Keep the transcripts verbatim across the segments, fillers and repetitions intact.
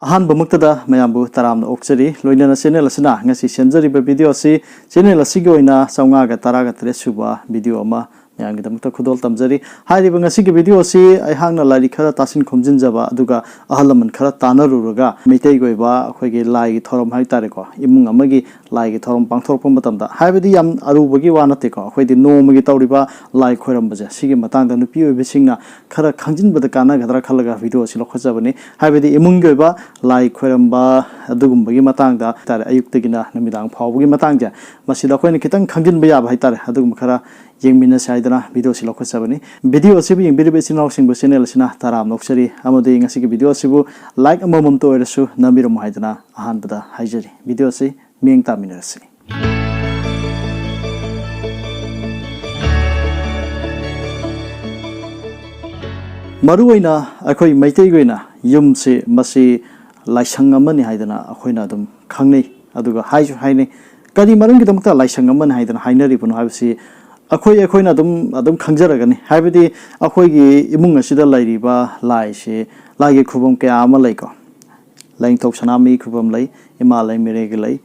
ꯑꯍꯥꯟꯕꯃꯛꯇꯗ ꯃꯌꯥꯝꯕꯨ ꯇꯔꯥꯝꯅ ꯑꯣꯛꯆꯔꯤ꯫ ꯂꯣꯏꯅꯅ ꯆꯦꯅꯦꯜ ꯑꯁꯤꯅ ꯉꯁꯤ ꯁꯦꯝꯖꯔꯤꯕ ꯚꯤꯗꯤꯑꯣ ꯑꯁꯤ ꯆꯦꯅꯦꯜ ꯑꯁꯤꯒꯤ ꯑꯣꯏꯅ ꯆꯥꯝꯃꯉꯥꯒ ꯇꯔꯥꯒ ꯇꯔꯦꯠ ꯁꯨꯕ ꯚꯤꯗꯤꯑꯣ ꯑꯃ ꯃꯌꯥꯝꯒꯤꯗꯃꯛꯇ ꯈꯨꯗꯣꯜ ꯇꯝꯖꯔꯤ꯫ ꯍꯥꯏꯔꯤꯕ ꯉꯁꯤꯒꯤ ꯚꯤꯗꯤꯑꯣ ꯑꯁꯤ ꯑꯩꯍꯥꯛꯅ ꯂꯥꯏꯔꯤꯛ ꯈꯔ ꯇꯥꯁꯤꯟ ꯈꯣꯝꯖꯤꯟꯖꯕ, ꯑꯗꯨꯒ ꯑꯍꯜ ꯂꯃꯟ ꯈꯔ ꯇꯥꯟꯅꯔꯨꯔꯒ ꯃꯩꯇꯩꯒꯤ ꯑꯣꯏꯕ ꯑꯩꯈꯣꯏꯒꯤ ꯂꯥꯏꯒꯤ ꯊꯧꯔꯝ ꯍꯥꯏ ꯇꯥꯔꯦꯀꯣ, ꯏꯃꯨꯡ ꯑꯃꯒꯤ ꯂꯥꯏꯒꯤ ꯊꯧꯔꯝ ꯄꯥꯡꯊꯣꯔꯛꯄ ꯃꯇꯝꯗ, ꯍꯥꯏꯕꯗꯤ ꯌꯥꯝ ꯑꯔꯨꯕꯒꯤ ꯋꯥ ꯅꯠꯇꯦꯀꯣ, ꯑꯩꯈꯣꯏꯗꯤ ꯅꯣꯡꯃꯒꯤ ꯇꯧꯔꯤꯕ ꯂꯥꯏ ꯈꯣꯏꯔꯝꯕꯁꯦ, ꯁꯤꯒꯤ ꯃꯇꯥꯡꯗ ꯅꯨꯄꯤ ꯑꯣꯏꯕꯁꯤꯡꯅ ꯈꯔ ꯈꯪꯖꯤꯟꯕꯗ ꯀꯥꯟꯅꯒꯗ꯭ꯔꯥ ꯈꯜꯂꯒ ꯚꯤꯗꯤꯑꯣ ꯑꯁꯤ ꯂꯧꯈꯠꯆꯕꯅꯤ꯫ ꯍꯥꯏꯕꯗꯤ ꯏꯃꯨꯡꯒꯤ ꯑꯣꯏꯕ ꯂꯥꯏ ꯈꯣꯏꯔꯝꯕ ꯑꯗꯨꯒꯨꯝꯕꯒꯤ ꯃꯇꯥꯡꯗ ꯍꯥꯏꯇꯥꯔꯦ, ꯑꯌꯨꯛꯇꯒꯤꯅ ꯅꯨꯃꯤꯗꯥꯡ ꯐꯥꯎꯕꯒꯤ ꯃꯇꯥꯡꯁꯦ, ꯃꯁꯤꯗ ꯑꯩꯈꯣꯏꯅ ꯈꯤꯇꯪ ꯈꯪꯖꯤꯟꯕ ꯌꯥꯕ ꯍꯥꯏꯇꯥꯔꯦ, ꯑꯗꯨꯒꯨꯝꯕ ꯈꯔ ꯌꯦꯡꯃꯤꯟꯅꯁꯦ ꯍꯥꯏꯗꯅ ꯚꯤꯗꯤꯑꯣ ꯑꯁꯤ ꯂꯧꯈꯠꯆꯕꯅꯤ꯫ ꯚꯤꯗꯤꯑꯣ ꯑꯁꯤꯕꯨ ꯌꯦꯡꯕꯤꯔꯤꯕ ꯏꯆꯤꯟ ꯏꯅꯥꯎꯁꯤꯡꯕꯨ ꯆꯦꯅꯦꯜ ꯑꯁꯤꯅ ꯇꯔꯥꯝꯅ ꯑꯣꯛꯆꯔꯤ, ꯑꯃꯗꯤ ꯉꯁꯤꯒꯤ ꯚꯤꯗꯤꯑꯣ ꯑꯁꯤꯕꯨ ꯂꯥꯏꯛ ꯑꯃꯃꯝꯇ ꯑꯣꯏꯔꯁꯨ ꯅꯝꯕꯤꯔꯝꯃꯨ ꯍꯥꯏꯗꯅ ꯑꯍꯥꯟꯕꯗ ꯍꯥꯏꯖꯔꯤ꯫ ꯚꯤꯗꯤꯑꯣ ꯑꯁꯤ ꯃꯤꯠꯌꯦꯡ ꯇꯥꯃꯤꯟꯅꯔꯁꯤ꯫ ꯃꯔꯨꯑꯣꯏꯅ ꯑꯩꯈꯣꯏ ꯃꯩꯇꯩꯒꯤ ꯑꯣꯏꯅ ꯌꯨꯝꯁꯤ, ꯃꯁꯤ ꯂꯥꯏꯁꯪ ꯑꯃꯅꯤ ꯍꯥꯏꯗꯅ ꯑꯩꯈꯣꯏꯅ ꯑꯗꯨꯝ ꯈꯪꯅꯩ, ꯑꯗꯨꯒ ꯍꯥꯏꯁꯨ ꯍꯥꯏꯅꯩ꯫ ꯀꯔꯤ ꯃꯔꯝꯒꯤꯗꯃꯛꯇ ꯂꯥꯏꯁꯪ ꯑꯃꯅꯤ ꯍꯥꯏꯗꯅ ꯍꯥꯏꯅꯔꯤꯕꯅꯣ ꯍꯥꯏꯕꯁꯤ ꯑꯩꯈꯣꯏ, ꯑꯩꯈꯣꯏꯅ ꯑꯗꯨꯝ, ꯑꯗꯨꯝ ꯈꯪꯖꯔꯒꯅꯤ꯫ ꯍꯥꯏꯕꯗꯤ ꯑꯩꯈꯣꯏꯒꯤ ꯏꯃꯨꯡ ꯑꯁꯤꯗ ꯂꯩꯔꯤꯕ ꯂꯥꯏꯁꯤ, ꯂꯥꯏꯒꯤ ꯈꯨꯕꯝ ꯀꯌꯥ ꯑꯃ ꯂꯩꯀꯣ꯫ ꯂꯥꯏꯅꯤꯡꯊꯧ ꯁꯅꯥꯃꯍꯤ ꯈꯨꯕꯝ ꯂꯩ, ꯏꯃꯥ ꯂꯩꯃꯔꯦꯜꯒꯤ ꯂꯩ,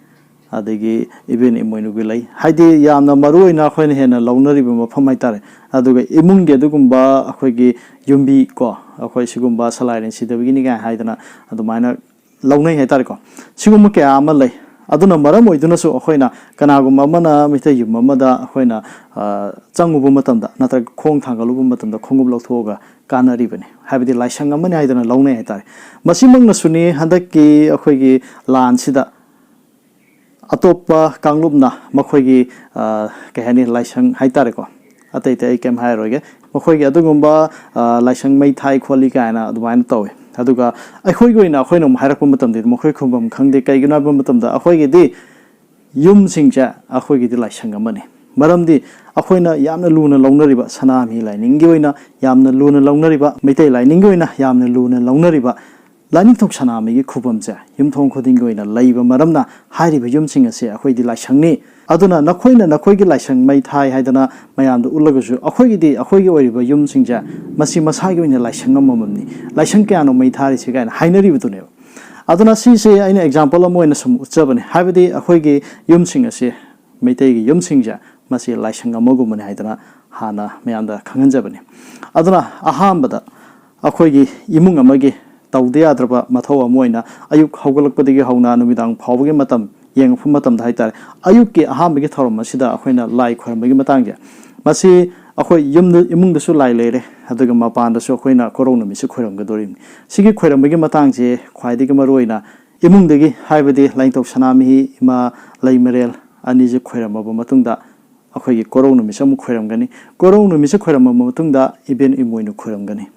ꯑꯗꯒꯤ ꯏꯕꯦꯟ ꯏꯃꯣꯏꯅꯨꯒꯤ ꯂꯩ꯫ ꯍꯥꯏꯗꯤ ꯌꯥꯝꯅ ꯃꯔꯨ ꯑꯣꯏꯅ ꯑꯩꯈꯣꯏꯅ ꯍꯦꯟꯅ ꯂꯧꯅꯔꯤꯕ ꯃꯐꯝ ꯍꯥꯏꯇꯥꯔꯦ꯫ ꯑꯗꯨꯒ ꯏꯃꯨꯡꯒꯤ ꯑꯗꯨꯒꯨꯝꯕ ꯑꯩꯈꯣꯏꯒꯤ ꯌꯨꯝꯕꯤ ꯀꯣ, ꯑꯩꯈꯣꯏ ꯁꯤꯒꯨꯝꯕ ꯁꯂꯥꯏꯔꯦꯟ ꯁꯤꯗꯕꯒꯤꯅꯤ ꯀꯥꯏꯅ ꯍꯥꯏꯗꯅ ꯑꯗꯨꯃꯥꯏꯅ ꯂꯧꯅꯩ ꯍꯥꯏꯇꯥꯔꯦꯀꯣ꯫ ꯁꯤꯒꯨꯝꯕ ꯀꯌꯥ ꯑꯃ ꯂꯩ꯫ ꯑꯗꯨꯅ ꯃꯔꯝ ꯑꯣꯏꯗꯨꯅꯁꯨ ꯑꯩꯈꯣꯏꯅ ꯀꯅꯥꯒꯨꯝꯕ ꯑꯃꯅ ꯃꯤꯇꯩ ꯌꯨꯝ ꯑꯃꯗ ꯑꯩꯈꯣꯏꯅ, ꯑ, ꯆꯪꯉꯨꯕ ꯃꯇꯝꯗ ꯅꯠꯇ꯭ꯔꯒ ꯈꯣꯡ ꯊꯥꯡꯒꯠꯂꯨꯕ ꯃꯇꯝꯗ ꯈꯣꯡꯎꯞ ꯂꯧꯊꯣꯛꯑꯒ ꯀꯥꯟꯅꯔꯤꯕꯅꯤ꯫ ꯍꯥꯏꯕꯗꯤ ꯂꯥꯏꯁꯪ ꯑꯃꯅꯤ ꯍꯥꯏꯗꯅ ꯂꯧꯅꯩ ꯍꯥꯏꯇꯥꯔꯦ꯫ ꯃꯁꯤꯃꯛꯅꯁꯨꯅꯤ ꯍꯟꯗꯛꯀꯤ ꯑꯩꯈꯣꯏꯒꯤ ꯂꯥꯟꯁꯤꯗ ꯑꯇꯣꯞꯄ ꯀꯥꯡꯂꯨꯞꯅ ꯃꯈꯣꯏꯒꯤ, ꯑ, ꯀꯩ ꯍꯥꯏꯅꯤ, ꯂꯥꯏꯁꯪ ꯍꯥꯏꯇꯥꯔꯦꯀꯣ, ꯑꯇꯩ ꯑꯇꯩ ꯑꯩ ꯀꯩꯝ ꯍꯥꯏꯔꯔꯣꯏꯒꯦ, ꯃꯈꯣꯏꯒꯤ ꯑꯗꯨꯒꯨꯝꯕ, ꯑ, ꯂꯥꯏꯁꯪ ꯃꯩ ꯊꯥꯏ ꯈꯣꯠꯂꯤ ꯀꯥꯏꯅ ꯑꯗꯨꯃꯥꯏꯅ ꯇꯧꯋꯤ꯫ ꯑꯗꯨꯒ ꯑꯩꯈꯣꯏꯒꯤ ꯑꯣꯏꯅ ꯑꯩꯈꯣꯏꯅ ꯑꯃꯨꯛ ꯍꯥꯏꯔꯛꯄ ꯃꯇꯝꯗꯗꯤ ꯃꯈꯣꯏ ꯈꯨꯝꯐꯝ ꯈꯪꯗꯦ꯫ ꯀꯩꯒꯤꯅꯣ ꯍꯥꯏꯕ ꯃꯇꯝꯗ ꯑꯩꯈꯣꯏꯒꯤꯗꯤ ꯌꯨꯝꯁꯤꯡꯁꯦ ꯑꯩꯈꯣꯏꯒꯤꯗꯤ ꯂꯥꯏꯁꯪ ꯑꯃꯅꯤ꯫ ꯃꯔꯝꯗꯤ ꯑꯩꯈꯣꯏꯅ ꯌꯥꯝꯅ ꯂꯨꯅ ꯂꯧꯅꯔꯤꯕ ꯁꯅꯥꯃꯍꯤ ꯂꯥꯏꯅꯤꯡꯒꯤ ꯑꯣꯏꯅ ꯌꯥꯝꯅ ꯂꯨꯅ ꯂꯧꯅꯔꯤꯕ, ꯃꯩꯇꯩ ꯂꯥꯏꯅꯤꯡꯒꯤ ꯑꯣꯏꯅ ꯌꯥꯝꯅ ꯂꯨꯅ ꯂꯧꯅꯔꯤꯕ ꯂꯥꯏꯅꯤꯡꯊꯧ ꯁꯅꯥꯃꯍꯤꯒꯤ ꯈꯨꯕꯝꯁꯦ ꯌꯨꯝꯊꯣꯡ ꯈꯨꯗꯤꯡꯒꯤ ꯑꯣꯏꯅ ꯂꯩꯕ ꯃꯔꯝꯅ ꯍꯥꯏꯔꯤꯕ ꯌꯨꯝꯁꯤꯡ ꯑꯁꯤ ꯑꯩꯈꯣꯏꯗꯤ ꯂꯥꯏꯁꯪꯅꯤ꯫ ꯑꯗꯨꯅ ꯅꯈꯣꯏꯅ ꯅꯈꯣꯏꯒꯤ ꯂꯥꯏꯁꯪ ꯃꯩ ꯊꯥꯏ ꯍꯥꯏꯗꯅ ꯃꯌꯥꯝꯗ ꯎꯠꯂꯒꯁꯨ ꯑꯩꯈꯣꯏꯒꯤꯗꯤ ꯑꯩꯈꯣꯏꯒꯤ ꯑꯣꯏꯔꯤꯕ ꯌꯨꯝꯁꯤꯡꯁꯦ ꯃꯁꯤ ꯃꯁꯥꯒꯤ ꯑꯣꯏꯅ ꯂꯥꯏꯁꯪ ꯑꯃꯃꯝꯅꯤ꯫ ꯂꯥꯏꯁꯪ ꯀꯌꯥꯅꯣ ꯃꯩ ꯊꯥꯔꯤꯁꯦ ꯀꯥꯏꯅ ꯍꯥꯏꯅꯔꯤꯕꯗꯨꯅꯦꯕ꯫ ꯑꯗꯨꯅ ꯁꯤꯁꯦ ꯑꯩꯅ ꯑꯦꯛꯖꯥꯝꯄꯜ ꯑꯃ ꯑꯣꯏꯅ ꯁꯨꯝ ꯎꯠꯆꯕꯅꯤ꯫ ꯍꯥꯏꯕꯗꯤ ꯑꯩꯈꯣꯏꯒꯤ ꯌꯨꯝꯁꯤꯡ ꯑꯁꯤ, ꯃꯩꯇꯩꯒꯤ ꯌꯨꯝꯁꯤꯡꯁꯦ, ꯃꯁꯤ ꯂꯥꯏꯁꯪ ꯑꯃꯒꯨꯝꯕꯅꯤ ꯍꯥꯏꯗꯅ ꯍꯥꯟꯅ ꯃꯌꯥꯝꯗ ꯈꯪꯍꯟꯖꯕꯅꯤ꯫ ꯑꯗꯨꯅ ꯑꯍꯥꯟꯕꯗ ꯑꯩꯈꯣꯏꯒꯤ ꯏꯃꯨꯡ ꯑꯃꯒꯤ ꯇꯧꯗ ꯌꯥꯗ꯭ꯔꯕ ꯃꯊꯧ ꯑꯃ ꯑꯣꯏꯅ, ꯑꯌꯨꯛ ꯍꯧꯒꯠꯂꯛꯄꯗꯒꯤ ꯍꯧꯅ ꯅꯨꯃꯤꯗꯥꯡ ꯐꯥꯎꯕꯒꯤ ꯃꯇꯝ ꯌꯦꯡꯉꯛꯄ ꯃꯇꯝꯗ ꯍꯥꯏꯇꯥꯔꯦ, ꯑꯌꯨꯛꯀꯤ ꯑꯍꯥꯟꯕꯒꯤ ꯊꯧꯔꯝ ꯑꯁꯤꯗ ꯑꯩꯈꯣꯏꯅ ꯂꯥꯏ ꯈꯣꯏꯔꯝꯕꯒꯤ ꯃꯇꯥꯡꯁꯦ, ꯃꯁꯤ ꯑꯩꯈꯣꯏ ꯌꯨꯝꯗ, ꯏꯃꯨꯡꯗꯁꯨ ꯂꯥꯏ ꯂꯩꯔꯦ, ꯑꯗꯨꯒ ꯃꯄꯥꯟꯗꯁꯨ ꯑꯩꯈꯣꯏꯅ ꯀꯣꯔꯧ ꯅꯨꯃꯤꯠꯁꯦ ꯈꯣꯏꯔꯝꯒꯗꯧꯔꯤꯕꯅꯤ꯫ ꯁꯤꯒꯤ ꯈꯣꯏꯔꯝꯕꯒꯤ ꯃꯇꯥꯡꯁꯦ ꯈ꯭ꯋꯥꯏꯗꯒꯤ ꯃꯔꯨꯑꯣꯏꯅ ꯏꯃꯨꯡꯗꯒꯤ, ꯍꯥꯏꯕꯗꯤ ꯂꯥꯏꯅꯤꯡꯊꯧ ꯁꯅꯥꯃꯍꯤ, ꯏꯃꯥ, ꯂꯩꯃꯔꯦꯜ ꯑꯅꯤꯁꯦ ꯈꯣꯏꯔꯝꯃꯕ ꯃꯇꯨꯡꯗ, ꯑꯩꯈꯣꯏꯒꯤ ꯀꯣꯔꯧ ꯅꯨꯃꯤꯠꯁꯦ ꯑꯃꯨꯛ ꯈꯣꯏꯔꯝꯒꯅꯤ꯫ ꯀꯣꯔꯧ ꯅꯨꯃꯤꯠꯁꯦ ꯈꯣꯏꯔꯝꯃꯕ ꯃꯇꯨꯡꯗ ꯏꯕꯦꯟ ꯏꯃꯣꯏꯅꯨ ꯈꯣꯏꯔꯝꯒꯅꯤ꯫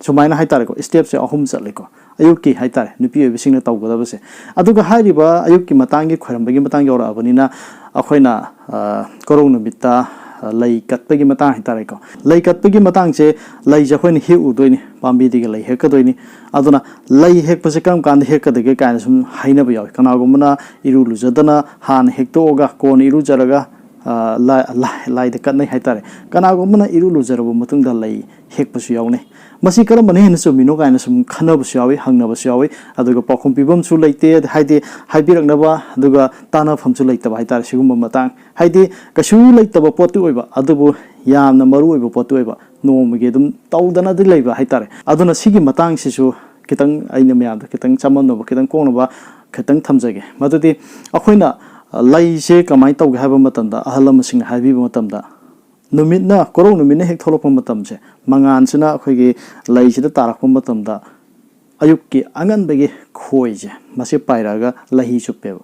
ꯁꯨꯃꯥꯏꯅ ꯍꯥꯏꯇꯥꯔꯦꯀꯣ, ꯁ꯭ꯇꯦꯞꯁꯦ ꯑꯍꯨꯝ ꯆꯠꯂꯦꯀꯣ, ꯑꯌꯨꯛꯀꯤ ꯍꯥꯏꯇꯥꯔꯦ, ꯅꯨꯄꯤ ꯑꯣꯏꯕꯁꯤꯡꯅ ꯇꯧꯒꯗꯕꯁꯦ꯫ ꯑꯗꯨꯒ ꯍꯥꯏꯔꯤꯕ ꯑꯌꯨꯛꯀꯤ ꯃꯇꯥꯡꯒꯤ ꯈꯣꯏꯔꯝꯕꯒꯤ ꯃꯇꯥꯡ ꯌꯧꯔꯛꯑꯕꯅꯤꯅ, ꯑꯩꯈꯣꯏꯅ, ꯑ, ꯀꯣꯔꯧ ꯅꯨꯃꯤꯠꯇ, ꯑ, ꯂꯩ ꯀꯠꯄꯒꯤ ꯃꯇꯥꯡ ꯍꯥꯏꯇꯥꯔꯦꯀꯣ꯫ ꯂꯩ ꯀꯠꯄꯒꯤ ꯃꯇꯥꯡꯁꯦ, ꯂꯩꯁꯦ ꯑꯩꯈꯣꯏꯅ ꯍꯦꯛꯎꯗꯣꯏꯅꯤ, ꯄꯥꯝꯕꯤꯗꯒꯤ ꯂꯩ ꯍꯦꯛꯀꯗꯣꯏꯅꯤ꯫ ꯑꯗꯨꯅ ꯂꯩ ꯍꯦꯛꯄꯁꯦ ꯀꯔꯝ ꯀꯥꯟꯗ ꯍꯦꯛꯀꯗꯒꯦ ꯀꯥꯏꯅ ꯁꯨꯝ ꯍꯥꯏꯅꯕ ꯌꯥꯎꯏ꯫ ꯀꯅꯥꯒꯨꯝꯕꯅ ꯏꯔꯨ ꯂꯨꯖꯗꯅ ꯍꯥꯟꯅ ꯍꯦꯛꯇꯣꯛꯑꯒ ꯀꯣꯟꯅ ꯏꯔꯨꯖꯔꯒ, ꯑ, ꯂꯥꯏ-, ꯂꯥꯏ-, ꯂꯥꯏꯗ ꯀꯠꯅꯩ ꯍꯥꯏꯇꯥꯔꯦ꯫ ꯀꯅꯥꯒꯨꯝꯕꯅ ꯏꯔꯨ ꯂꯨꯖꯔꯕ ꯃꯇꯨꯡꯗ ꯂꯩ ꯍꯦꯛꯄꯁꯨ ꯌꯥꯎꯅꯩ꯫ ꯃꯁꯤ ꯀꯔꯝꯕꯅ ꯍꯦꯟꯅ ꯆꯨꯝꯃꯤꯅꯣ ꯀꯥꯏꯅ ꯁꯨꯝ ꯈꯟꯅꯕꯁꯨ ꯌꯥꯎꯏ, ꯍꯪꯅꯕꯁꯨ ꯌꯥꯎꯏ꯫ ꯑꯗꯨꯒ ꯄꯥꯎꯈꯨꯝ ꯄꯤꯐꯝꯁꯨ ꯂꯩꯇꯦ, ꯍꯥꯏꯗꯤ ꯍꯥꯏꯕꯤꯔꯛꯅꯕ ꯑꯗꯨꯒ ꯇꯥꯟꯅꯐꯝꯁꯨ ꯂꯩꯇꯕ ꯍꯥꯏꯇꯥꯔꯦ ꯁꯤꯒꯨꯝꯕ ꯃꯇꯥꯡ꯫ ꯍꯥꯏꯗꯤ ꯀꯩꯁꯨ ꯂꯩꯇꯕ ꯄꯣꯠꯇꯤ ꯑꯣꯏꯕ, ꯑꯗꯨꯕꯨ ꯌꯥꯝꯅ ꯃꯔꯨ ꯑꯣꯏꯕ ꯄꯣꯠꯇꯤ ꯑꯣꯏꯕ, ꯅꯣꯡꯃꯒꯤ ꯑꯗꯨꯝ ꯇꯧꯗꯅꯗꯤ ꯂꯩꯕ ꯍꯥꯏꯇꯥꯔꯦ꯫ ꯑꯗꯨꯅ ꯁꯤꯒꯤ ꯃꯇꯥꯡꯁꯤꯁꯨ ꯈꯤꯇꯪ ꯑꯩꯅ ꯃꯌꯥꯝꯗ ꯈꯤꯇꯪ ꯆꯃꯝꯅꯕ, ꯈꯤꯇꯪ ꯀꯣꯛꯅꯕ ꯈꯤꯇꯪ ꯊꯝꯖꯒꯦ꯫ ꯃꯗꯨꯗꯤ ꯑꯩꯈꯣꯏꯅ, ꯑ, ꯂꯩꯁꯦ ꯀꯃꯥꯏꯅ ꯇꯧꯒꯦ ꯍꯥꯏꯕ ꯃꯇꯝꯗ, ꯑꯍꯜ ꯂꯃꯟꯁꯤꯡꯅ ꯍꯥꯏꯕꯤꯕ ꯃꯇꯝꯗ, ꯅꯨꯃꯤꯠꯅ, ꯀꯣꯔꯧ ꯅꯨꯃꯤꯠꯅ ꯍꯦꯛ ꯊꯣꯛꯂꯛꯄ ꯃꯇꯝꯁꯦ, ꯃꯉꯥꯜꯁꯤꯅ ꯑꯩꯈꯣꯏꯒꯤ ꯂꯩꯁꯤꯗ ꯇꯥꯔꯛꯄ ꯃꯇꯝꯗ, ꯑꯌꯨꯛꯀꯤ ꯑꯉꯟꯕꯒꯤ ꯈꯣꯏꯁꯦ, ꯃꯁꯤ ꯄꯥꯏꯔꯛꯑꯒ ꯂꯩꯍꯤ ꯆꯨꯞꯄꯦꯕ꯫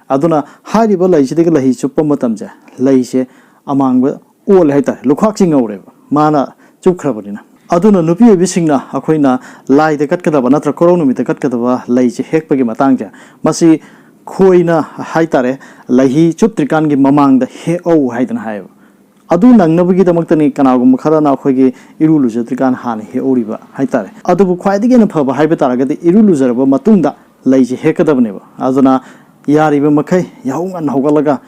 ꯑꯗꯨꯅ ꯍꯥꯏꯔꯤꯕ ꯂꯩꯁꯤꯗꯒꯤ ꯂꯩꯍꯤ ꯆꯨꯞꯄ ꯃꯇꯝꯁꯦ, ꯂꯩꯁꯦ ꯑꯃꯥꯡꯕ ꯑꯣꯜꯂꯦ ꯍꯥꯏꯇꯥꯔꯦ, ꯂꯨꯈꯥꯛꯁꯤ ꯉꯧꯔꯦꯕ ꯃꯥꯅ ꯆꯨꯞꯈ꯭ꯔꯕꯅꯤꯅ꯫ ꯑꯗꯨꯅ ꯅꯨꯄꯤ ꯑꯣꯏꯕꯤꯁꯤꯡꯅ ꯑꯩꯈꯣꯏꯅ ꯂꯥꯏꯗ ꯀꯠꯀꯗꯕ ꯅꯠꯇ꯭ꯔ ꯀꯣꯔꯧ ꯅꯨꯃꯤꯠꯇ ꯀꯠꯀꯗꯕ ꯂꯩꯁꯦ ꯍꯦꯛꯄꯒꯤ ꯃꯇꯥꯡꯁꯦ, ꯃꯁꯤ ꯈꯣꯏꯅ ꯍꯥꯏꯇꯥꯔꯦ, ꯂꯩꯍꯤ ꯆꯨꯞꯇ꯭ꯔꯤꯀꯥꯟꯒꯤ ꯃꯃꯥꯡꯗ ꯍꯦꯛꯍꯧ ꯍꯥꯏꯗꯅ ꯍꯥꯏꯌꯦꯕ꯫ ꯑꯗꯨ ꯅꯪꯅꯕꯒꯤꯗꯃꯛꯇꯅꯤ ꯀꯅꯥꯒꯨꯝꯕ ꯈꯔꯅ ꯑꯩꯈꯣꯏꯒꯤ ꯏꯔꯨ ꯂꯨꯖꯗ꯭ꯔꯤꯀꯥꯟ ꯍꯥꯟꯅ ꯍꯦꯛꯍꯧꯔꯤꯕ ꯍꯥꯏꯇꯥꯔꯦ꯫ ꯑꯗꯨꯕꯨ ꯈ꯭ꯋꯥꯏꯗꯒꯤ ꯍꯦꯟꯅ ꯐꯕ ꯍꯥꯏꯕ ꯇꯥꯔꯒꯗꯤ ꯏꯔꯨ ꯂꯨꯖꯔꯕ ꯃꯇꯨꯡꯗ ꯂꯩꯁꯦ ꯍꯦꯛꯀꯗꯕꯅꯦꯕ꯫ ꯑꯗꯨꯅ ꯌꯥꯔꯤꯕ ꯃꯈꯩ ꯌꯥꯍꯧ ꯉꯟꯅ ꯍꯧꯒꯠꯂꯒ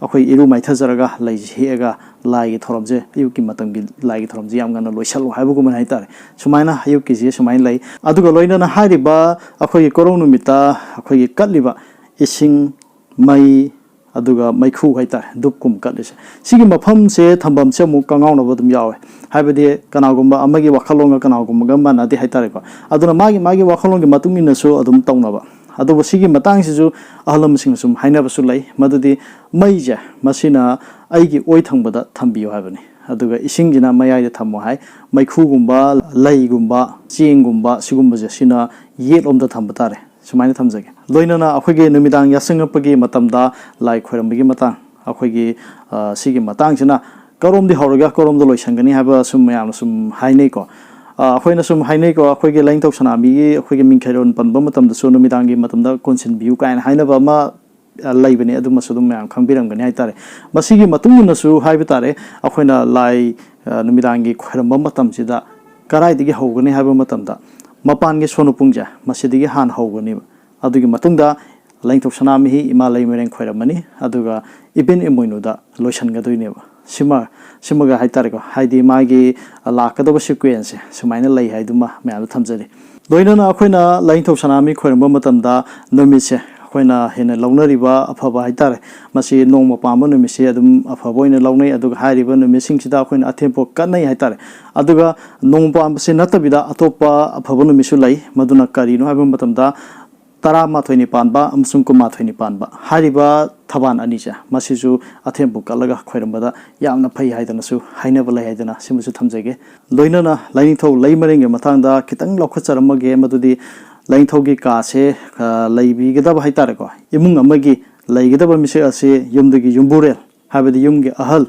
ꯑꯩꯈꯣꯏ ꯏꯔꯨ ꯃꯥꯏꯊꯖꯔꯒ ꯂꯩꯁꯤ ꯍꯦꯛꯑꯒ ꯂꯥꯏꯒꯤ ꯊꯧꯔꯝꯁꯦ, ꯑꯌꯨꯛꯀꯤ ꯃꯇꯝꯒꯤ ꯂꯥꯏꯒꯤ ꯊꯧꯔꯝꯁꯦ ꯌꯥꯝ ꯉꯟꯅ ꯂꯣꯏꯁꯜꯂꯨ ꯍꯥꯏꯕꯒꯨꯝꯕꯅꯤ ꯍꯥꯏꯇꯥꯔꯦ꯫ ꯁꯨꯃꯥꯏꯅ ꯑꯌꯨꯛꯀꯤꯁꯤ ꯁꯨꯃꯥꯏꯅ ꯂꯩ꯫ ꯑꯗꯨꯒ ꯂꯣꯏꯅꯅ ꯍꯥꯏꯔꯤꯕ ꯑꯩꯈꯣꯏꯒꯤ ꯀꯣꯔꯧ ꯅꯨꯃꯤꯠꯇ ꯑꯩꯈꯣꯏꯒꯤ ꯀꯠꯂꯤꯕ ꯏꯁꯤꯡ, ꯃꯩ, ꯑꯗꯨꯒ ꯃꯩꯈꯨ ꯍꯥꯏꯇꯥꯔꯦ, ꯙꯨꯞꯀꯨꯝꯕ ꯀꯠꯂꯤꯁꯦ, ꯁꯤꯒꯤ ꯃꯐꯝꯁꯦ ꯊꯝꯐꯝꯁꯦ ꯑꯃꯨꯛ ꯀꯉꯥꯎꯅꯕ ꯑꯗꯨꯝ ꯌꯥꯎꯋꯦ꯫ ꯍꯥꯏꯕꯗꯤ ꯀꯅꯥꯒꯨꯝꯕ ꯑꯃꯒꯤ ꯋꯥꯈꯜꯂꯣꯟꯒ ꯀꯅꯥꯒꯨꯝꯕꯒ ꯃꯥꯟꯅꯗꯦ ꯍꯥꯏꯇꯥꯔꯦꯀꯣ꯫ ꯑꯗꯨꯅ ꯃꯥꯒꯤ ꯃꯥꯒꯤ ꯋꯥꯈꯜꯂꯣꯟꯒꯤ ꯃꯇꯨꯡ ꯏꯟꯅꯁꯨ ꯑꯗꯨꯝ ꯇꯧꯅꯕ꯫ ꯑꯗꯨꯕꯨ ꯁꯤꯒꯤ ꯃꯇꯥꯡꯁꯤꯁꯨ ꯑꯍꯜ ꯂꯃꯟꯁꯤꯡꯅ ꯁꯨꯝ ꯍꯥꯏꯅꯕꯁꯨ ꯂꯩ, ꯃꯗꯨꯗꯤ ꯃꯩꯁꯦ ꯃꯁꯤꯅ ꯑꯩꯒꯤ ꯑꯣꯏ ꯊꯪꯕꯗ ꯊꯝꯕꯤꯌꯨ ꯍꯥꯏꯕꯅꯤ, ꯑꯗꯨꯒ ꯏꯁꯤꯡꯁꯤꯅ ꯃꯌꯥꯏꯗ ꯊꯝꯃꯣ ꯍꯥꯏ, ꯃꯩꯈꯨꯒꯨꯝꯕ, ꯂꯩꯒꯨꯝꯕ, ꯆꯦꯡꯒꯨꯝꯕ ꯁꯤꯒꯨꯝꯕꯁꯦ ꯁꯤꯅ ꯌꯦꯠꯂꯣꯝꯗ ꯊꯝꯕ ꯇꯥꯔꯦ꯫ ꯁꯨꯃꯥꯏꯅ ꯊꯝꯖꯒꯦ꯫ ꯂꯣꯏꯅꯅ ꯑꯩꯈꯣꯏꯒꯤ ꯅꯨꯃꯤꯗꯥꯡ ꯌꯥꯆꯪꯉꯛꯄꯒꯤ ꯃꯇꯝꯗ ꯂꯥꯏ ꯈꯣꯏꯔꯝꯕꯒꯤ ꯃꯇꯥꯡ, ꯑꯩꯈꯣꯏꯒꯤ, ꯑ, ꯁꯤꯒꯤ ꯃꯇꯥꯡꯁꯤꯅ ꯀꯔꯣꯝꯗꯤ ꯍꯧꯔꯒ ꯀꯔꯣꯝꯗ ꯂꯣꯏꯁꯟꯒꯅꯤ ꯍꯥꯏꯕ ꯁꯨꯝ ꯃꯌꯥꯝꯅ ꯁꯨꯝ ꯍꯥꯏꯅꯩꯀꯣ꯫ ꯑ, ꯑꯩꯈꯣꯏꯅ ꯁꯨꯝ ꯍꯥꯏꯅꯩꯀꯣ, ꯑꯩꯈꯣꯏꯒꯤ ꯂꯥꯏꯅꯤꯡꯊꯧ ꯁꯅꯥꯃꯍꯤꯒꯤ ꯑꯩꯈꯣꯏꯒꯤ ꯃꯤꯡꯈꯩꯔꯣꯟ ꯄꯟꯕ ꯃꯇꯝꯗꯁꯨ ꯅꯨꯃꯤꯗꯥꯡꯒꯤ ꯃꯇꯝꯗ ꯀꯣꯟꯁꯤꯟꯕꯤꯌꯨ ꯀꯥꯏꯅ ꯍꯥꯏꯅꯕ ꯑꯃ, ꯑ, ꯂꯩꯕꯅꯦ꯫ ꯑꯗꯨꯃꯁꯨ ꯑꯗꯨꯝ ꯃꯌꯥꯝ ꯈꯪꯕꯤꯔꯝꯒꯅꯤ ꯍꯥꯏꯇꯥꯔꯦ꯫ ꯃꯁꯤꯒꯤ ꯃꯇꯨꯡ ꯏꯟꯅꯁꯨ ꯍꯥꯏꯕ ꯇꯥꯔꯦ, ꯑꯩꯈꯣꯏꯅ ꯂꯥꯏ, ꯑ, ꯅꯨꯃꯤꯗꯥꯡꯒꯤ ꯈꯣꯏꯔꯝꯕ ꯃꯇꯝꯁꯤꯗ ꯀꯗꯥꯏꯗꯒꯤ ꯍꯧꯒꯅꯤ ꯍꯥꯏꯕ ꯃꯇꯝꯗ ꯃꯄꯥꯟꯒꯤ ꯁꯣꯅꯨ ꯄꯨꯡꯁꯦ ꯃꯁꯤꯗꯒꯤ ꯍꯥꯟꯅ ꯍꯧꯒꯅꯦꯕ꯫ ꯑꯗꯨꯒꯤ ꯃꯇꯨꯡꯗ ꯂꯥꯏꯅꯤꯡꯊꯧ ꯁꯅꯥꯃꯍꯤ ꯏꯃꯥ ꯂꯩꯃꯔꯦꯟ ꯈꯣꯏꯔꯝꯃꯅꯤ, ꯑꯗꯨꯒ ꯏꯕꯦꯟ ꯏꯃꯣꯏꯅꯨꯗ ꯂꯣꯏꯁꯤꯟꯒꯗꯣꯏꯅꯦꯕ꯫ ꯁꯤꯃ, ꯁꯤꯃꯒ ꯍꯥꯏꯇꯥꯔꯦꯀꯣ, ꯍꯥꯏꯗꯤ ꯃꯥꯒꯤ ꯂꯥꯛꯀꯗꯕ ꯁꯤꯀ꯭ꯋꯦꯟꯁꯁꯦ ꯁꯨꯃꯥꯏꯅ ꯂꯩ ꯍꯥꯏꯗꯨꯃ ꯃꯌꯥꯝꯗ ꯊꯝꯖꯔꯤ꯫ ꯂꯣꯏꯅꯅ ꯑꯩꯈꯣꯏꯅ ꯂꯥꯏꯅꯤꯡꯊꯧ ꯁꯅꯥꯃꯍꯤ ꯈꯣꯏꯔꯝꯕ ꯃꯇꯝꯗ ꯅꯨꯃꯤꯠꯁꯦ ꯑꯩꯈꯣꯏꯅ ꯍꯦꯟꯅ ꯂꯧꯅꯔꯤꯕ ꯑꯐꯕ ꯍꯥꯏꯇꯥꯔꯦ, ꯃꯁꯤ ꯅꯣꯡꯃ ꯄꯥꯟꯕ ꯅꯨꯃꯤꯠꯁꯦ ꯑꯗꯨꯝ ꯑꯐꯕ ꯑꯣꯏꯅ ꯂꯧꯅꯩ꯫ ꯑꯗꯨꯒ ꯍꯥꯏꯔꯤꯕ ꯅꯨꯃꯤꯠꯁꯤꯡꯁꯤꯗ ꯑꯩꯈꯣꯏꯅ ꯑꯊꯦꯟ ꯄꯣꯠ ꯀꯠꯅꯩ ꯍꯥꯏꯇꯥꯔꯦ꯫ ꯑꯗꯨꯒ ꯅꯣꯡꯃ ꯄꯥꯟꯕꯁꯤ ꯅꯠꯇꯕꯤꯗ ꯑꯇꯣꯞꯄ ꯑꯐꯕ ꯅꯨꯃꯤꯠꯁꯨ ꯂꯩ꯫ ꯃꯗꯨꯅ ꯀꯔꯤꯅꯣ ꯍꯥꯏꯕ ꯃꯇꯝꯗ, ꯇꯔꯥꯃꯥꯊꯣꯏꯅꯤ ꯄꯥꯟꯕ ꯑꯃꯁꯨꯡ ꯀꯨꯟꯃꯥꯊꯣꯏꯅꯤ ꯄꯥꯟꯕ ꯍꯥꯏꯔꯤꯕ ꯊꯕꯥꯟ ꯑꯅꯤꯁꯦ, ꯃꯁꯤꯁꯨ ꯑꯊꯦꯟ ꯄꯣꯠ ꯀꯠꯂꯒ ꯈꯣꯏꯔꯝꯕꯗ ꯌꯥꯝꯅ ꯐꯩ ꯍꯥꯏꯗꯅꯁꯨ ꯍꯥꯏꯅꯕ ꯂꯩ ꯍꯥꯏꯗꯅ ꯁꯤꯃꯁꯨ ꯊꯝꯖꯒꯦ꯫ ꯂꯣꯏꯅꯅ ꯂꯥꯏꯅꯤꯡꯊꯧ ꯂꯩꯃꯔꯦꯟꯒꯤ ꯃꯇꯥꯡꯗ ꯈꯤꯇꯪ ꯂꯧꯈꯠꯆꯔꯝꯃꯒꯦ, ꯃꯗꯨꯗꯤ ꯂꯥꯏꯅꯤꯡꯊꯧꯒꯤ ꯀꯥꯁꯦ, ꯑ, ꯂꯩꯕꯤꯒꯗꯕ ꯍꯥꯏꯇꯥꯔꯦꯀꯣ, ꯏꯃꯨꯡ ꯑꯃꯒꯤ ꯂꯩꯒꯗꯕ ꯃꯤꯁꯛ ꯑꯁꯤ ꯌꯨꯝꯗꯨꯒꯤ ꯌꯨꯝꯕꯨꯔꯦꯜ, ꯍꯥꯏꯕꯗꯤ ꯌꯨꯝꯒꯤ ꯑꯍꯜ,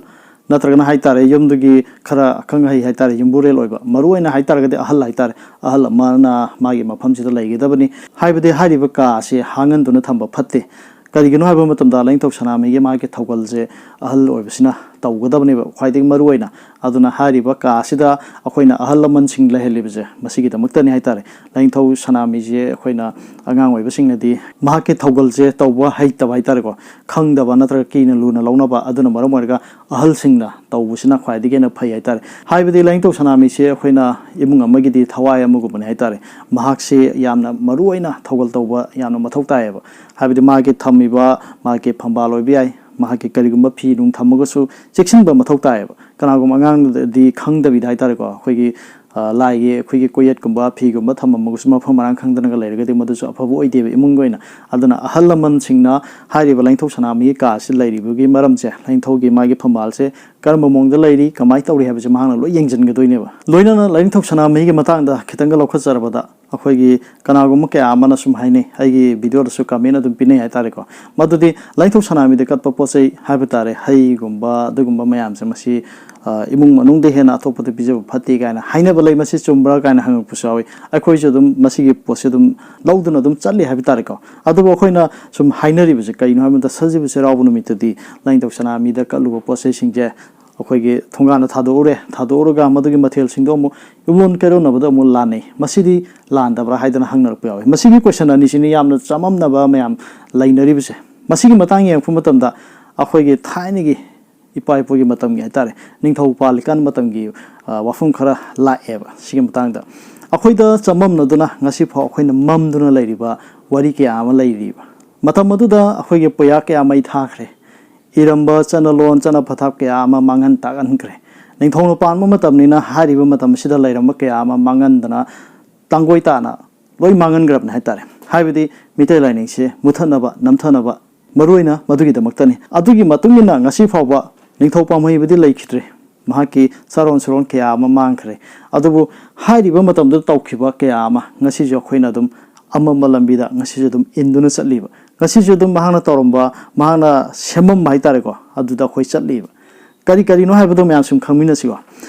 ꯅꯠꯇ꯭ꯔꯒꯅ ꯍꯥꯏꯇꯥꯔꯦ, ꯌꯨꯝꯗꯨꯒꯤ ꯈꯔ ꯑꯈꯪ ꯑꯍꯩ ꯍꯥꯏꯇꯥꯔꯦ, ꯌꯨꯝꯕꯨꯔꯦꯜ ꯑꯣꯏꯕ, ꯃꯔꯨ ꯑꯣꯏꯅ ꯍꯥꯏꯇꯥꯔꯒꯗꯤ ꯑꯍꯜ ꯍꯥꯏꯇꯥꯔꯦ, ꯑꯍꯜ ꯑꯃꯅ ꯃꯥꯒꯤ ꯃꯐꯝꯁꯤꯗ ꯂꯩꯒꯗꯕꯅꯤ꯫ ꯍꯥꯏꯕꯗꯤ ꯍꯥꯏꯔꯤꯕ ꯀꯥ ꯑꯁꯤ ꯍꯥꯡꯍꯟꯗꯨꯅ ꯊꯝꯕ ꯐꯠꯇꯦ꯫ ꯀꯔꯤꯒꯤꯅꯣ ꯍꯥꯏꯕ ꯃꯇꯝꯗ ꯂꯥꯏꯅꯤꯡꯊꯧ ꯁꯅꯥꯃꯍꯤꯒꯤ ꯃꯥꯒꯤ ꯊꯧꯒꯜꯁꯦ ꯑꯍꯜ ꯑꯣꯏꯕꯁꯤꯅ ꯇꯧꯒꯗꯕꯅꯦꯕ ꯈ꯭ꯋꯥꯏꯗꯒꯤ ꯃꯔꯨ ꯑꯣꯏꯅ꯫ ꯑꯗꯨꯅ ꯍꯥꯏꯔꯤꯕ ꯀꯥ ꯑꯁꯤꯗ ꯑꯩꯈꯣꯏꯅ ꯑꯍꯜ ꯂꯃꯟꯁꯤꯡ ꯂꯩꯍꯜꯂꯤꯕꯁꯦ ꯃꯁꯤꯒꯤꯗꯃꯛꯇꯅꯤ ꯍꯥꯏꯇꯥꯔꯦ꯫ ꯂꯥꯏꯅꯤꯡꯊꯧ ꯁꯅꯥꯃꯍꯤꯁꯦ ꯑꯩꯈꯣꯏꯅ ꯑꯉꯥꯡ ꯑꯣꯏꯕꯁꯤꯡꯅꯗꯤ ꯃꯍꯥꯛꯀꯤ ꯊꯧꯒꯜꯁꯦ ꯇꯧꯕ ꯍꯩꯇꯕ ꯍꯥꯏꯇꯥꯔꯦꯀꯣ, ꯈꯪꯗꯕ ꯅꯠꯇ꯭ꯔꯒ ꯀꯤꯅ ꯂꯨꯅ ꯂꯧꯅꯕ꯫ ꯑꯗꯨꯅ ꯃꯔꯝ ꯑꯣꯏꯔꯒ ꯑꯍꯜꯁꯤꯡꯅ ꯇꯧꯕꯁꯤꯅ ꯈ꯭ꯋꯥꯏꯗꯒꯤ ꯍꯦꯟꯅ ꯐꯩ ꯍꯥꯏꯇꯥꯔꯦ꯫ ꯍꯥꯏꯕꯗꯤ ꯂꯥꯏꯅꯤꯡꯊꯧ ꯁꯅꯥꯃꯍꯤꯁꯦ ꯑꯩꯈꯣꯏꯅ ꯏꯃꯨꯡ ꯑꯃꯒꯤꯗꯤ ꯊꯋꯥꯏ ꯑꯃꯒꯨꯝꯕꯅꯤ ꯍꯥꯏꯇꯥꯔꯦ꯫ ꯃꯍꯥꯛꯁꯦ ꯌꯥꯝꯅ ꯃꯔꯨ ꯑꯣꯏꯅ ꯊꯧꯒꯜ ꯇꯧꯕ ꯌꯥꯝꯅ ꯃꯊꯧ ꯇꯥꯏꯌꯦꯕ꯫ ꯍꯥꯏꯕꯗꯤ ꯃꯥꯒꯤ ꯊꯝꯃꯤꯕ, ꯃꯥꯒꯤ ꯐꯝꯕꯥꯜ ꯑꯣꯏꯕ ꯌꯥꯏ, ꯃꯍꯥꯛꯀꯤ ꯀꯔꯤꯒꯨꯝꯕ ꯐꯤ ꯅꯨꯡ ꯊꯝꯃꯒꯁꯨ ꯆꯦꯛꯁꯤꯟꯕ ꯃꯊꯧ ꯇꯥꯏꯌꯦꯕ꯫ ꯀꯅꯥꯒꯨꯝꯕ ꯑꯉꯥꯡꯗꯗꯤ ꯈꯪꯗꯕꯤꯗ ꯍꯥꯏꯇꯥꯔꯦꯀꯣ, ꯑꯩꯈꯣꯏꯒꯤ ꯑ, ꯂꯥꯏꯒꯤ ꯑꯩꯈꯣꯏꯒꯤ ꯀꯣꯌꯦꯠꯀꯨꯝꯕ ꯐꯤꯒꯨꯝꯕ ꯊꯝꯃꯝꯃꯒꯁꯨ ꯃꯐꯝ ꯃꯔꯥꯡ ꯈꯪꯗꯅꯒ ꯂꯩꯔꯒꯗꯤ ꯃꯗꯨꯁꯨ ꯑꯐꯕ ꯑꯣꯏꯗꯦꯕ ꯏꯃꯨꯡꯒꯤ ꯑꯣꯏꯅ꯫ ꯑꯗꯨꯅ ꯑꯍꯜ ꯂꯃꯟꯁꯤꯡꯅ ꯍꯥꯏꯔꯤꯕ ꯂꯥꯏꯅꯤꯡꯊꯧ ꯁꯅꯥꯃꯍꯤꯒꯤ ꯀꯥ ꯑꯁꯤ ꯂꯩꯔꯤꯕꯒꯤ ꯃꯔꯝꯁꯦ, ꯂꯥꯏꯅꯤꯡꯊꯧꯒꯤ ꯃꯥꯒꯤ ꯐꯝꯕꯥꯜꯁꯦ ꯀꯔꯝꯕ ꯃꯑꯣꯡꯗ ꯂꯩꯔꯤ, ꯀꯃꯥꯏꯅ ꯇꯧꯔꯤ ꯍꯥꯏꯕꯁꯦ ꯃꯍꯥꯛꯅ ꯂꯣꯏ ꯌꯦꯡꯁꯤꯟꯒꯗꯣꯏꯅꯦꯕ꯫ ꯂꯣꯏꯅꯅ ꯂꯥꯏꯅꯤꯡꯊꯧ ꯁꯅꯥꯃꯍꯤꯒꯤ ꯃꯇꯥꯡꯗ ꯈꯤꯇꯪꯒ ꯂꯧꯈꯠꯆꯔꯕꯗ, ꯑꯩꯈꯣꯏꯒꯤ ꯀꯅꯥꯒꯨꯝꯕ ꯀꯌꯥ ꯑꯃꯅ ꯁꯨꯝ ꯍꯥꯏꯅꯩ, ꯑꯩꯒꯤ ꯚꯤꯗꯤꯑꯣꯗꯁꯨ ꯀꯃꯦꯟ ꯑꯗꯨꯝ ꯄꯤꯅꯩ ꯍꯥꯏꯇꯥꯔꯦꯀꯣ꯫ ꯃꯗꯨꯗꯤ ꯂꯥꯏꯅꯤꯡꯊꯧ ꯁꯅꯥꯃꯍꯤꯗ ꯀꯠꯄ ꯄꯣꯠ ꯆꯩ ꯍꯥꯏꯕ ꯇꯥꯔꯦ, ꯍꯩꯒꯨꯝꯕ ꯑꯗꯨꯒꯨꯝꯕ ꯃꯌꯥꯝꯁꯦ, ꯃꯁꯤ ꯑ, ꯏꯃꯨꯡ ꯃꯅꯨꯡꯗ ꯍꯦꯟꯅ ꯑꯇꯣꯞꯄꯗ ꯄꯤꯖꯕ ꯐꯠꯇꯦ ꯀꯥꯏꯅ ꯍꯥꯏꯅꯕ ꯂꯩ꯫ ꯃꯁꯤ ꯆꯨꯝꯕ꯭ꯔꯥ ꯀꯥꯏꯅ ꯍꯪꯉꯛꯄꯁꯨ ꯌꯥꯎꯏ꯫ ꯑꯩꯈꯣꯏꯁꯨ ꯑꯗꯨꯝ ꯃꯁꯤꯒꯤ ꯄꯣꯠꯁꯦ ꯑꯗꯨꯝ ꯂꯧꯗꯨꯅ ꯑꯗꯨꯝ ꯆꯠꯂꯤ ꯍꯥꯏꯕ ꯇꯥꯔꯦꯀꯣ꯫ ꯑꯗꯨꯕꯨ ꯑꯩꯈꯣꯏꯅ ꯁꯨꯝ ꯍꯥꯏꯅꯔꯤꯕꯁꯦ ꯀꯩꯅꯣ ꯍꯥꯏꯕ ꯃꯇꯝꯗ, ꯁꯖꯤꯕꯨ ꯆꯩꯔꯥꯎꯕ ꯅꯨꯃꯤꯠꯇꯗꯤ ꯂꯥꯏꯅꯤꯡꯊꯧ ꯁꯅꯥꯃꯍꯤꯗ ꯀꯠꯂꯨꯕ ꯄꯣꯠ ꯆꯩꯁꯤꯡꯁꯦ ꯑꯩꯈꯣꯏꯒꯤ ꯊꯣꯡꯒꯥꯟꯗ ꯊꯥꯗꯣꯛꯎꯔꯦ, ꯊꯥꯗꯣꯛꯎꯔꯒ ꯃꯗꯨꯒꯤ ꯃꯊꯦꯜꯁꯤꯡꯗꯣ ꯑꯃꯨꯛ ꯌꯨꯝꯂꯣꯟ ꯀꯩꯔꯣꯟꯅꯕꯗ ꯑꯃꯨꯛ ꯂꯥꯟꯅꯩ꯫ ꯃꯁꯤꯗꯤ ꯂꯥꯟꯗꯕ꯭ꯔꯥ ꯍꯥꯏꯗꯅ ꯍꯪꯅꯔꯛꯄ ꯌꯥꯎꯏ꯫ ꯃꯁꯤꯒꯤ ꯀꯣꯏꯁꯟ ꯑꯅꯤꯁꯤꯅꯤ ꯌꯥꯝꯅ ꯆꯃꯝꯅꯕ ꯃꯌꯥꯝ ꯂꯩꯅꯔꯤꯕꯁꯦ꯫ ꯃꯁꯤꯒꯤ ꯃꯇꯥꯡ ꯌꯦꯡꯉꯛꯄ ꯃꯇꯝꯗ ꯑꯩꯈꯣꯏꯒꯤ ꯊꯥꯏꯅꯒꯤ ꯏꯄꯥ ꯏꯄꯨꯒꯤ ꯃꯇꯝꯒꯤ ꯍꯥꯏꯇꯥꯔꯦ, ꯅꯤꯡꯊꯧ ꯄꯥꯜꯂꯤꯀꯥꯟ ꯃꯇꯝꯒꯤ, ꯑ, ꯋꯥꯐꯝ ꯈꯔ ꯂꯥꯛꯑꯦꯕ ꯁꯤꯒꯤ ꯃꯇꯥꯡꯗ꯫ ꯑꯩꯈꯣꯏꯗ ꯆꯃꯝꯅꯗꯨꯅ ꯉꯁꯤꯐꯥꯎ ꯑꯩꯈꯣꯏꯅ ꯃꯝꯗꯨꯅ ꯂꯩꯔꯤꯕ ꯋꯥꯔꯤ ꯀꯌꯥ ꯑꯃ ꯂꯩꯔꯤꯕ꯫ ꯃꯇꯝ ꯑꯗꯨꯗ ꯑꯩꯈꯣꯏꯒꯤ ꯄꯨꯌꯥ ꯀꯌꯥ ꯃꯩ ꯊꯥꯈ꯭ꯔꯦ, ꯏꯔꯝꯕ ꯆꯠꯅꯂꯣꯟ ꯆꯠꯅ ꯄꯊꯥꯞ ꯀꯌꯥ ꯑꯃ ꯃꯥꯡꯍꯟ ꯇꯥꯛꯍꯟꯈ꯭ꯔꯦ꯫ ꯅꯤꯡꯊꯧꯅ ꯄꯥꯟꯕ ꯃꯇꯝꯅꯤꯅ ꯍꯥꯏꯔꯤꯕ ꯃꯇꯝ ꯑꯁꯤꯗ ꯂꯩꯔꯝꯕ ꯀꯌꯥ ꯑꯃ ꯃꯥꯡꯍꯟꯗꯅ ꯇꯥꯡꯒꯣꯏ ꯇꯥꯅ ꯂꯣꯏ ꯃꯥꯡꯍꯟꯈ꯭ꯔꯕꯅꯤ ꯍꯥꯏꯇꯥꯔꯦ꯫ ꯍꯥꯏꯕꯗꯤ ꯃꯤꯇꯩ ꯂꯥꯏꯅꯤꯡꯁꯦ ꯃꯨꯊꯠꯅꯕ, ꯅꯝꯊꯅꯕ, ꯃꯔꯨꯑꯣꯏꯅ ꯃꯗꯨꯒꯤꯗꯃꯛꯇꯅꯤ꯫ ꯑꯗꯨꯒꯤ ꯃꯇꯨꯡ ꯏꯟꯅ ꯉꯁꯤ ꯐꯥꯎꯕ ꯅꯤꯡꯊꯧ ꯄꯥꯝꯍꯩꯕꯗꯤ ꯂꯩꯈꯤꯗ꯭ꯔꯦ꯫ ꯃꯍꯥꯛꯀꯤ ꯆꯥꯔꯣꯟ ꯁꯨꯔꯣꯟ ꯀꯌꯥ ꯑꯃ ꯃꯥꯡꯈ꯭ꯔꯦ꯫ ꯑꯗꯨꯕꯨ ꯍꯥꯏꯔꯤꯕ ꯃꯇꯝꯗꯨꯗ ꯇꯧꯈꯤꯕ ꯀꯌꯥ ꯑꯃ ꯉꯁꯤꯁꯨ ꯑꯩꯈꯣꯏꯅ ꯑꯗꯨꯝ ꯑꯃꯝꯕ ꯂꯝꯕꯤꯗ ꯉꯁꯤꯁꯨ ꯑꯗꯨꯝ ꯏꯟꯗꯨꯅ ꯆꯠꯂꯤꯕ꯫ ꯉꯁꯤꯁꯨ ꯑꯗꯨꯝ ꯃꯍꯥꯛꯅ ꯇꯧꯔꯝꯕ, ꯃꯍꯥꯛꯅ ꯁꯦꯝꯃꯝꯕ ꯍꯥꯏꯇꯥꯔꯦꯀꯣ, ꯑꯗꯨꯗ ꯑꯩꯈꯣꯏ ꯆꯠꯂꯤꯕ꯫ ꯀꯔꯤ ꯀꯔꯤꯅꯣ ꯍꯥꯏꯕꯗꯣ ꯃꯌꯥꯝ ꯁꯨꯝ ꯈꯪꯃꯤꯟꯅꯁꯤꯀꯣ꯫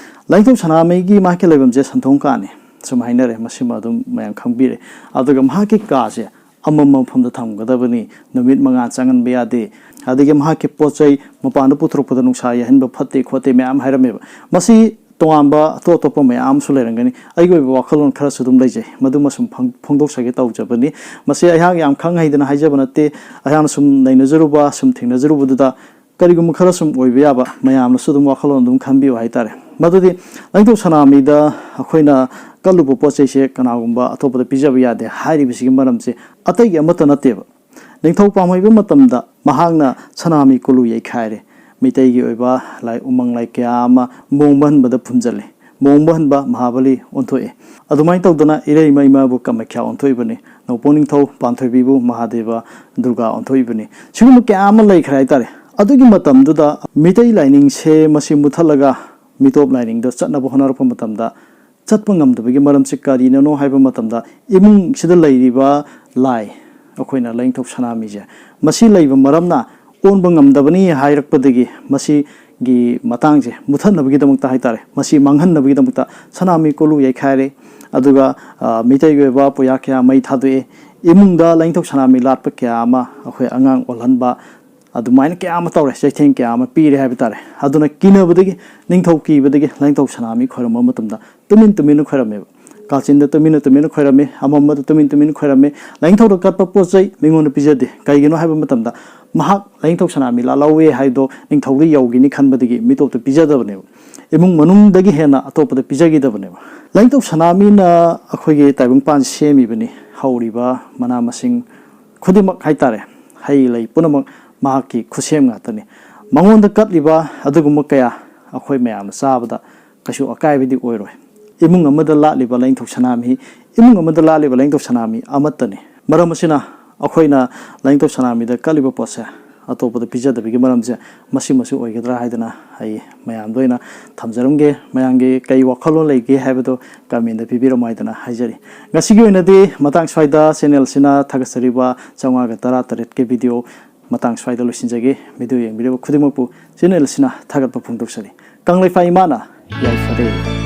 ꯂꯥꯏꯅꯤꯡꯊꯧ ꯁꯅꯥꯃꯍꯤꯒꯤ ꯃꯍꯥꯛꯀꯤ ꯂꯩꯐꯝꯁꯦ ꯁꯟꯊꯣꯡ ꯀꯥꯅꯤ꯫ ꯁꯨꯝ ꯍꯥꯏꯅꯔꯦ, ꯃꯁꯤꯃ ꯑꯗꯨꯝ ꯃꯌꯥꯝ ꯈꯪꯕꯤꯔꯦ꯫ ꯑꯗꯨꯒ ꯃꯍꯥꯛꯀꯤ ꯀꯥꯁꯦ ꯑꯃꯝꯕ ꯃꯐꯝꯗ ꯊꯝꯒꯗꯕꯅꯤ, ꯅꯨꯃꯤꯠ ꯃꯉꯥ ꯆꯪꯍꯟꯕ ꯌꯥꯗꯦ꯫ ꯑꯗꯒꯤ ꯃꯍꯥꯛꯀꯤ ꯄꯣꯠ ꯆꯩ ꯃꯄꯥꯟꯗ ꯄꯨꯊꯣꯔꯛꯄꯗ ꯅꯨꯡꯁꯥ ꯌꯥꯏꯍꯟꯕ ꯐꯠꯇꯦ ꯈꯣꯠꯇꯦ ꯃꯌꯥꯝ ꯍꯥꯏꯔꯝꯃꯦꯕ꯫ ꯃꯁꯤ ꯇꯣꯉꯥꯟꯕ ꯑꯇꯣꯞ ꯑꯇꯣꯞꯄ ꯃꯌꯥꯝ ꯑꯃꯁꯨ ꯂꯩꯔꯝꯒꯅꯤ꯫ ꯑꯩꯒꯤ ꯑꯣꯏꯕ ꯋꯥꯈꯜꯂꯣꯟ ꯈꯔꯁꯨ ꯑꯗꯨꯝ ꯂꯩꯖꯩ, ꯃꯗꯨꯃ ꯁꯨꯝ ꯐꯣꯡ-, ꯐꯣꯡꯗꯣꯛꯆꯒꯦ ꯇꯧꯖꯕꯅꯤ꯫ ꯃꯁꯤ ꯑꯩꯍꯥꯛ ꯌꯥꯝ ꯈꯪ ꯍꯩꯗꯅ ꯍꯥꯏꯖꯕ ꯅꯠꯇꯦ, ꯑꯩꯍꯥꯛꯅ ꯁꯨꯝ ꯅꯩꯅꯖꯔꯨꯕ, ꯁꯨꯝ ꯊꯦꯡꯅꯖꯔꯨꯕꯗꯨꯗ ꯀꯔꯤꯒꯨꯝꯕ ꯈꯔ ꯁꯨꯝ ꯑꯣꯏꯕ ꯌꯥꯕ, ꯃꯌꯥꯝꯅꯁꯨ ꯑꯗꯨꯝ ꯋꯥꯈꯜꯂꯣꯟ ꯑꯗꯨꯝ ꯈꯟꯕꯤꯌꯨ ꯍꯥꯏꯇꯥꯔꯦ꯫ ꯃꯗꯨꯗꯤ ꯂꯥꯏꯅꯤꯡꯊꯧ ꯁꯅꯥꯃꯍꯤꯗ ꯑꯩꯈꯣꯏꯅ ꯀꯠꯂꯨꯕ ꯄꯣꯠ ꯆꯩꯁꯦ ꯀꯅꯥꯒꯨꯝꯕ ꯑꯇꯣꯞꯄꯗ ꯄꯤꯖꯕ ꯌꯥꯗꯦ ꯍꯥꯏꯔꯤꯕꯁꯤꯒꯤ ꯃꯔꯝꯁꯦ ꯑꯇꯩꯒꯤ ꯑꯃꯠꯇ ꯅꯠꯇꯦꯕ꯫ ꯅꯤꯡꯊꯧ ꯄꯥꯝꯍꯩꯕ ꯃꯇꯝꯗ ꯃꯍꯥꯛꯅ ꯁꯅꯥꯃꯍꯤ ꯀꯣꯂꯨ ꯌꯩꯈꯥꯏꯔꯦ꯫ ꯃꯤꯇꯩꯒꯤ ꯑꯣꯏꯕ ꯂꯥꯏ ꯎꯃꯪ ꯂꯥꯏ ꯀꯌꯥ ꯑꯃ ꯃꯣꯡꯕ ꯍꯟꯕꯗ ꯐꯨꯝꯖꯜꯂꯦ꯫ ꯃꯣꯡꯕ ꯍꯟꯕ ꯃꯍꯥꯕꯂꯤ ꯑꯣꯟꯊꯣꯛꯑꯦ꯫ ꯑꯗꯨꯃꯥꯏꯅ ꯇꯧꯗꯅ ꯏꯔꯩꯃ ꯏꯃꯥꯕꯨ ꯀꯥꯃꯈ꯭ꯌꯥ ꯑꯣꯟꯊꯣꯛꯏꯕꯅꯤ꯫ ꯅꯣꯡꯄꯣꯛ ꯅꯤꯡꯊꯧ ꯄꯥꯟꯊꯣꯏꯕꯤꯕꯨ ꯃꯍꯥꯗꯦꯕ ꯗꯨꯔꯒꯥ ꯑꯣꯟꯊꯣꯛꯏꯕꯅꯤ꯫ ꯁꯤꯒꯨꯝꯕ ꯀꯌꯥ ꯑꯃ ꯂꯩꯈ꯭ꯔꯦ ꯍꯥꯏꯇꯥꯔꯦ꯫ ꯑꯗꯨꯒꯤ ꯃꯇꯝꯗꯨꯗ ꯃꯤꯇꯩ ꯂꯥꯏꯅꯤꯡꯁꯦ ꯃꯁꯤ ꯃꯨꯊꯠꯂꯒ ꯃꯤꯇꯣꯞ ꯂꯥꯏꯅꯤꯡꯗ ꯆꯠꯅꯕ ꯍꯣꯠꯅꯔꯛꯄ ꯃꯇꯝꯗ ꯆꯠꯄ ꯉꯝꯗꯕꯒꯤ ꯃꯔꯝꯁꯤ ꯀꯔꯤꯅꯅꯣ ꯍꯥꯏꯕ ꯃꯇꯝꯗ, ꯏꯃꯨꯡꯁꯤꯗ ꯂꯩꯔꯤꯕ ꯂꯥꯏ, ꯑꯩꯈꯣꯏꯅ ꯂꯥꯏꯅꯤꯡꯊꯧ ꯁꯅꯥꯃꯍꯤꯁꯦ, ꯃꯁꯤ ꯂꯩꯕ ꯃꯔꯝꯅ ꯑꯣꯟꯕ ꯉꯝꯗꯕꯅꯤ ꯍꯥꯏꯔꯛꯄꯗꯒꯤ ꯃꯁꯤꯒꯤ ꯃꯇꯥꯡꯁꯦ ꯃꯨꯊꯠꯅꯕꯒꯤꯗꯃꯛꯇ ꯍꯥꯏꯇꯥꯔꯦ, ꯃꯁꯤ ꯃꯥꯡꯍꯟꯅꯕꯒꯤꯗꯃꯛꯇ ꯁꯅꯥꯃꯍꯤ ꯀꯣꯂꯨ ꯌꯩꯈꯥꯏꯔꯦ꯫ ꯑꯗꯨꯒ, ꯑ, ꯃꯤꯇꯩꯒꯤ ꯑꯣꯏꯕ ꯄꯨꯌꯥ ꯀꯌꯥ ꯃꯩ ꯊꯥꯗꯣꯛꯑꯦ꯫ ꯏꯃꯨꯡꯗ ꯂꯥꯏꯅꯤꯡꯊꯧ ꯁꯅꯥꯃꯍꯤ ꯂꯥꯠꯄ ꯀꯌꯥ ꯑꯃ ꯑꯩꯈꯣꯏ ꯑꯉꯥꯡ ꯑꯣꯜꯍꯟꯕ, ꯑꯗꯨꯃꯥꯏꯅ ꯀꯌꯥ ꯑꯃ ꯇꯧꯔꯦ, ꯆꯩꯊꯦꯡ ꯀꯌꯥ ꯑꯃ ꯄꯤꯔꯦ ꯍꯥꯏꯕ ꯇꯥꯔꯦ꯫ ꯑꯗꯨꯅ ꯀꯤꯅꯕꯗꯒꯤ, ꯅꯤꯡꯊꯧ ꯀꯤꯕꯗꯒꯤ ꯂꯥꯏꯅꯤꯡꯊꯧ ꯁꯅꯥꯃꯍꯤ ꯈꯣꯏꯔꯝꯕ ꯃꯇꯝꯗ ꯇꯨꯃꯤꯟ ꯇꯨꯃꯤꯟꯅ ꯈꯣꯏꯔꯝꯃꯦꯕ꯫ ꯀꯥꯆꯤꯟꯗ ꯇꯨꯃꯤꯟꯅ ꯇꯨꯃꯤꯟꯅ ꯈꯣꯏꯔꯝꯃꯤ, ꯑꯃꯝꯕꯗ ꯇꯨꯃꯤꯟ ꯇꯨꯃꯤꯟꯅ ꯈꯣꯏꯔꯝꯃꯤ꯫ ꯂꯥꯏꯅꯤꯡꯊꯧꯗ ꯀꯠꯄ ꯄꯣꯠ ꯆꯩ ꯃꯤꯉꯣꯟꯗ ꯄꯤꯖꯗꯦ꯫ ꯀꯩꯒꯤꯅꯣ ꯍꯥꯏꯕ ꯃꯇꯝꯗ, ꯃꯍꯥꯛ ꯂꯥꯏꯅꯤꯡꯊꯧ ꯁꯅꯥꯃꯍꯤ ꯂꯥꯠꯍꯧꯋꯦ ꯍꯥꯏꯗꯣ ꯅꯤꯡꯊꯧꯗ ꯌꯧꯈꯤꯅꯤ ꯈꯟꯕꯗꯒꯤ ꯃꯤꯇꯣꯞꯇ ꯄꯤꯖꯗꯕꯅꯦꯕ꯫ ꯏꯃꯨꯡ ꯃꯅꯨꯡꯗꯒꯤ ꯍꯦꯟꯅ ꯑꯇꯣꯞꯄꯗ ꯄꯤꯖꯈꯤꯗꯕꯅꯦꯕ꯫ ꯂꯥꯏꯅꯤꯡꯊꯧ ꯁꯅꯥꯃꯍꯤꯅ ꯑꯩꯈꯣꯏꯒꯤ ꯇꯥꯏꯕꯪꯄꯥꯟ ꯁꯦꯝꯃꯤꯕꯅꯤ, ꯍꯧꯔꯤꯕ ꯃꯅꯥ ꯃꯁꯤꯡ ꯈꯨꯗꯤꯡꯃꯛ ꯍꯥꯏꯇꯥꯔꯦ, ꯍꯩ ꯂꯩ ꯄꯨꯝꯅꯃꯛ ꯃꯍꯥꯛꯀꯤ ꯈꯨꯠꯁꯦꯝ ꯉꯥꯛꯇꯅꯤ꯫ ꯃꯉꯣꯟꯗ ꯀꯠꯂꯤꯕ ꯑꯗꯨꯒꯨꯝꯕ ꯀꯌꯥ ꯑꯩꯈꯣꯏ ꯃꯌꯥꯝꯅ ꯆꯥꯕꯗ ꯀꯩꯁꯨ ꯑꯀꯥꯏꯕꯗꯤ ꯑꯣꯏꯔꯣꯏ꯫ ꯏꯃꯨꯡ ꯑꯃꯗ ꯂꯥꯠꯂꯤꯕ ꯂꯥꯏꯅꯤꯡꯊꯧ ꯁꯅꯥꯃꯍꯤ, ꯏꯃꯨꯡ ꯑꯃꯗ ꯂꯥꯠꯂꯤꯕ ꯂꯥꯏꯅꯤꯡꯊꯧ ꯁꯅꯥꯃꯍꯤ ꯑꯃꯠꯇꯅꯤ꯫ ꯃꯔꯝ ꯑꯁꯤꯅ ꯑꯩꯈꯣꯏꯅ ꯂꯥꯏꯅꯤꯡꯊꯧ ꯁꯅꯥꯃꯍꯤꯗ ꯀꯠꯂꯤꯕ ꯄꯣꯠꯁꯦ ꯑꯇꯣꯞꯄꯗ ꯄꯤꯖꯗꯕꯒꯤ ꯃꯔꯝꯁꯦ ꯃꯁꯤꯃꯁꯨ ꯑꯣꯏꯒꯗ꯭ꯔꯥ ꯍꯥꯏꯗꯅ ꯑꯩ ꯃꯌꯥꯝꯗ ꯑꯣꯏꯅ ꯊꯝꯖꯔꯝꯒꯦ꯫ ꯃꯌꯥꯝꯒꯤ ꯀꯩ ꯋꯥꯈꯜꯂꯣꯟ ꯂꯩꯒꯦ ꯍꯥꯏꯕꯗꯣ ꯀꯃꯦꯟꯗ ꯄꯤꯕꯤꯔꯝꯃꯣ ꯍꯥꯏꯗꯅ ꯍꯥꯏꯖꯔꯤ꯫ ꯉꯁꯤꯒꯤ ꯑꯣꯏꯅꯗꯤ ꯃꯇꯥꯡ ꯁ꯭ꯋꯥꯏꯗ ꯆꯦꯅꯦꯜꯁꯤꯅ ꯊꯥꯒꯠꯆꯔꯤꯕ ꯆꯥꯝꯃꯉꯥꯒ ꯇꯔꯥ ꯇꯔꯦꯠꯀꯤ ꯚꯤꯗꯤꯑꯣ ꯃꯇꯥꯡ ꯁ꯭ꯋꯥꯏꯗ ꯂꯣꯏꯁꯤꯟꯖꯒꯦ꯫ ꯚꯤꯗꯤꯑꯣ ꯌꯦꯡꯕꯤꯔꯤꯕ ꯈꯨꯗꯤꯡꯃꯛꯄꯨ ꯆꯦꯅꯦꯜꯁꯤꯅ ꯊꯥꯒꯠꯄ ꯐꯣꯡꯗꯣꯛꯆꯔꯤ꯫ ꯀꯪꯂꯩꯄꯥꯛ ꯏꯃꯥꯅ ꯌꯥꯏꯐꯔꯦ꯫